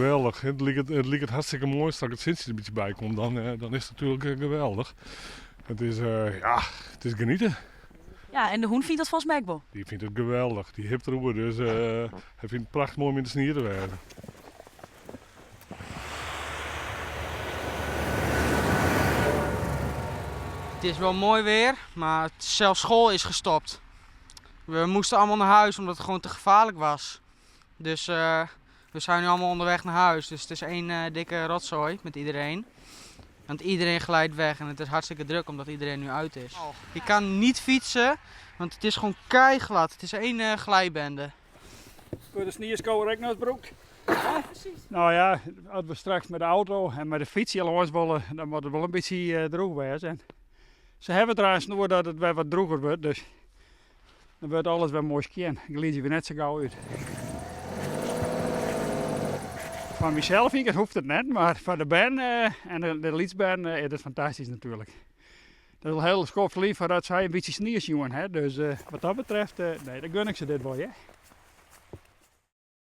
Geweldich. It liket, it liket hartstikke moai. As it sintsje der in bytsje by komt, dan, eh, dan is it natuerlik geweldich. It is, eh, ja, it is genieten. Ja, en de hûn fynt dat folgens my ek wol. Dy fynt it geweldich. Dy hipt deroer, dus eh, hy fynt it prachtich moai om yn de snie te wêzen. Het is wel mooi weer, maar zelfs school is gestopt. We moesten allemaal naar huis omdat het gewoon te gevaarlijk was. Dus uh, we zijn nu allemaal onderweg naar huis. Dus het is één uh, dikke rotzooi met iedereen. Want iedereen glijdt weg en het is hartstikke druk omdat iedereen nu uit is. Je kan niet fietsen, want het is gewoon keiglad. Het is één uh, glijbende. Wurdt de snieskouwer ek noch brûkt? Ja, presys. No ja, as we straks mei de auto en mei de fyts hjir lâns wolle, dan moat it wol in bytsje drûch wêze. En se hawwe it der oer dat it wer wat drûger wurdt, dus dan wurdt alles wer moai skjin. Glydzje we net sa gau út. Foar mysels fyn ik it hoecht it net, mar foar de bern en de lytsbern is it fantastysk natuerlik. Dat is al hiel skoft lyn foardat sy in bytsje snie sjoen ha, dus wat dat betreft, nee, dan gun ik se dit wol, hear.